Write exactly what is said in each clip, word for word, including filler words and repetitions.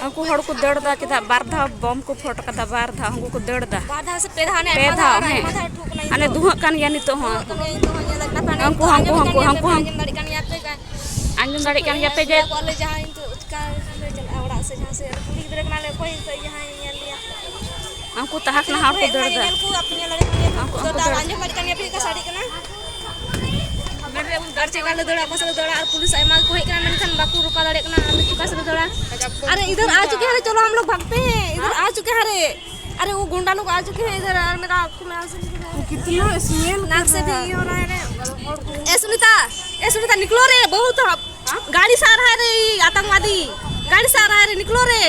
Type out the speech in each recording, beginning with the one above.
ᱩᱱᱠᱩ ᱦᱚᱲ ᱠᱚ ᱫᱟᱹᱲ ᱫᱟ ᱪᱮᱫᱟᱜ? ᱵᱟᱨ ᱫᱷᱟᱣ ᱵᱚᱢ ᱠᱚ ᱯᱷᱚᱴ ᱠᱟᱫᱟ, ᱵᱟᱨ ᱫᱷᱟᱣ ᱩᱱᱠᱩ ᱠᱚ ᱫᱟᱹᱲ ᱫᱟ᱾ ᱵᱟᱨ ᱫᱷᱟᱣ ᱥᱮ ᱯᱮ ᱫᱷᱟᱣ, ᱦᱟᱱᱮ ᱯᱮ ᱟᱭᱢᱟ ᱫᱷᱟᱣ, ᱟᱨ ᱦᱮᱸ᱾ ᱟᱭᱢᱟ ᱫᱷᱟᱣ ᱴᱷᱩᱠ ᱠᱟᱱᱟ ᱦᱟᱱᱮ ᱱᱤᱛᱚᱜ᱾ ᱫᱩᱦᱟᱹᱜ ᱠᱟᱱ ᱜᱮᱭᱟ ᱱᱤᱛᱚᱜ ᱦᱚᱸ᱾ ᱫᱩᱦᱟᱹᱜ ᱠᱟᱱ ᱜᱮᱭᱟ ᱱᱤᱛᱚᱜ ᱦᱚᱸ, ᱧᱮᱞ ᱫᱟᱲᱮᱭᱟᱜ ᱠᱟᱱᱟ᱾ ᱦᱟᱱᱠᱩ, ᱦᱟᱱᱠᱩ, ᱟᱸᱡᱚᱢᱮᱫ ᱦᱟᱱᱠᱩ, ᱠᱟᱱ ᱜᱮᱭᱟ ᱦᱟᱱᱠᱩ, ᱯᱮ, ᱦᱟᱱᱠᱩ᱾ ᱟᱸᱡᱚᱢ ᱫᱟᱲᱮᱭᱟᱜ ᱠᱟᱱ ᱜᱮᱭᱟ ᱯᱮ? ᱟᱸᱡᱚᱢ ᱫᱟᱲᱮᱭᱟᱜ ᱠᱟᱱ ᱜᱮᱭᱟ ᱯᱮ ᱡᱮ ᱟᱞᱮ ᱡᱟᱦᱟᱸᱭ ᱱᱤᱛᱚᱜ ᱪᱤᱠᱟ ᱞᱮ ᱪᱟᱞᱟᱜᱼᱟ ᱚᱲᱟᱜ ᱥᱮ ᱡᱟᱦᱟᱸ ᱥᱮᱫ? ᱠᱩᱲᱤ ᱜᱤᱫᱽᱨᱟᱹ ᱠᱟᱱᱟᱞᱮ, ᱚᱠᱚᱭ ᱱᱤᱛᱚᱜ ᱡᱟᱦᱟᱸᱭ ᱧᱮᱞ ᱞᱮᱭᱟ? ᱩᱱᱠᱩ ᱛᱟᱦᱟᱥ ᱟᱯᱮ ᱱᱟᱦᱟᱨ ᱠᱚ ᱫᱚᱠᱚ ᱦᱮᱡ ᱫᱟᱹᱲ ᱠᱟᱱᱟ ᱫᱟ᱾ ᱧᱮᱞ ᱠᱚ, ᱟᱯᱮ ᱧᱮᱞ ᱫᱟᱲᱮᱭᱟᱜ ᱠᱟᱱ ᱜᱮᱭᱟ ᱯᱮ, ᱩᱱᱠᱩ ᱪᱮᱫ ᱞᱮᱠᱟ ᱥᱟᱰᱮ ᱠᱟᱱᱟ? ᱟᱨ ᱪᱮᱫ ᱞᱮᱠᱟ ᱞᱮ ᱫᱟᱹᱲᱟ, ᱚᱠᱟ ᱥᱮᱫ ᱞᱮ ᱫᱟᱹᱲᱟ? ᱟᱨ ᱯᱩᱞᱤᱥ ᱟᱭᱢᱟ ᱜᱮᱠᱚ ᱦᱮᱡ ᱠᱟᱱᱟ, ᱢᱮᱱᱠᱷᱟᱱ ᱵᱟᱠᱚ ᱨᱚᱠᱟ ᱫᱟᱲᱮᱭᱟᱜ ᱠᱟᱱᱟ᱾ ᱟᱫᱚ ᱪᱮᱠᱟ ᱥᱮᱫ ᱞᱮ ᱫᱟᱹᱲᱟ? अरे इधर आ चुके हैं, चलो हम लोग भागते हैं, इधर आ चुके हैं। अरे, अरे वो गुंडा लोग आ चुके हैं इधर। अरे मेरा आँखों में आंसू निकल रहा है। कितना स्मेल कर रहा है। नाक से भी ये हो रहा है रे। ए सुनीता, ए सुनीता, निकलो रे, बहुत गाड़ी से आ रहा है रे, ये आतंकवादी गाड़ी से आ रहा है रे, निकलो रे।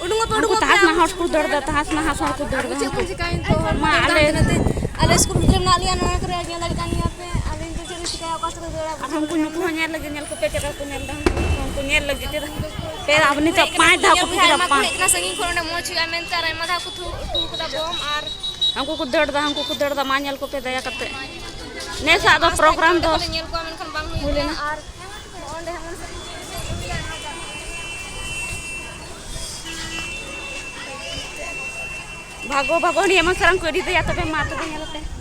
ᱩᱰᱩᱝᱚᱜ ᱯᱮ, ᱩᱱᱠᱩ ᱩᱰᱩᱝᱚᱜ ᱯᱮ᱾ ᱛᱟᱦᱟᱥ ᱱᱟᱦᱟᱥ ᱠᱚ ᱫᱟᱹᱲ ᱫᱟ, ᱛᱟᱦᱟᱥ ᱱᱟᱦᱟᱥ ᱦᱚᱲ ᱠᱚ ᱫᱟᱹᱲ ᱫᱟ᱾ ᱪᱮᱫ ᱵᱚᱱ ᱪᱤᱠᱟᱹᱭᱟ ᱱᱤᱛᱚᱜ? ᱦᱚᱲ ᱢᱟ ᱠᱚ ᱟᱞᱮ ᱦᱟᱱᱛᱮ ᱱᱟᱛᱮ᱾ ᱟᱞᱮ ᱥᱠᱩᱞ ᱵᱷᱤᱛᱨᱤ ᱨᱮ ᱢᱮᱱᱟᱜ ᱞᱮᱭᱟ, ᱱᱚᱣᱟ ᱠᱚᱨᱮ ᱧᱮᱞ ᱫᱟᱲᱮᱭᱟᱜ ᱠᱟᱱ ᱜᱮᱭᱟ ᱯᱮ᱾ ᱟᱞᱮ ᱱᱤᱛᱚᱜ ᱪᱮᱫ ᱞᱮ ᱪᱤᱠᱟᱹᱭᱟ? ᱚᱠᱟ ᱥᱮᱫ ᱞᱮ ᱫᱟᱹᱲᱟ? ᱟᱨ ᱩᱱᱠᱩ ᱧᱩᱛᱩᱢ ᱦᱚᱸ ᱧᱮᱞ ᱞᱟᱹᱜᱤᱫ, ᱧᱮᱞ ᱠᱚᱯᱮ ᱪᱮᱫ ᱞᱮᱠᱟ ᱠᱚ ᱧᱮᱞ ᱫᱟ, ᱩᱱᱠᱩ ᱧᱮᱞ ᱞᱟᱹᱜᱤᱫ ᱪᱮᱫ? ᱯᱮ ᱟᱵᱚ ᱱᱤᱛᱚᱜ ᱯᱟᱸᱪ ᱫᱷᱟᱣ ᱠᱚ ᱧᱮᱞ ᱯᱩᱠᱤᱫᱟ, ᱵᱚᱭᱦᱟ, ᱟᱭᱢᱟ ᱠᱚ ᱯᱟᱸᱪ᱾ ᱦᱮᱡ ᱠᱟᱱᱟ ᱥᱟᱺᱜᱤᱧ ᱠᱷᱚᱱ, ᱚᱸᱰᱮ ᱢᱚᱡᱽ ᱦᱩᱭᱩᱜᱼᱟ ᱢᱮᱱᱛᱮ, ᱟᱨ ᱟᱭᱢᱟ ᱫᱷᱟᱣ ᱠᱚ ᱛᱷᱩ-, ᱛᱷᱩ ᱠᱟᱫᱟ ᱵᱚᱢ, ᱟᱨ ᱩᱱᱠᱩ ᱠᱚ ᱫᱟᱹᱲ ᱫᱟ, ᱩᱱᱠᱩ ᱠᱚ ᱫᱟᱹᱲ ᱫᱟ, ᱢᱟ ᱧᱮᱞ ᱠᱚᱯᱮ ᱫᱟᱭᱟ ᱠᱟᱛᱮ᱾ ᱱᱮᱥᱟᱜ ᱫᱚ ᱯᱨᱳᱜᱨᱟᱢ ᱫᱚ ᱧᱮᱞ ᱠᱚᱣᱟ, ᱢᱮᱱᱠᱷᱟᱱ ᱵᱟᱝ ᱦᱩᱭᱩᱜ ᱦᱩᱭ ᱠᱟᱱᱟ᱾ ᱞᱮᱱᱟ᱾ ᱟᱨ ᱚᱸᱰᱮ ᱦᱚᱸ ᱵᱷᱟᱜᱚ ᱵᱷᱟᱜᱚ ᱱᱤᱭᱟᱹ ᱢᱟ ᱥᱟᱨᱟᱝ ᱠᱚ ᱤᱫᱤ ᱛᱟᱭᱟ, ᱛᱚᱵᱮ ᱢᱟ ᱛᱚᱵᱮ ᱧᱮᱞ ᱯᱮ᱾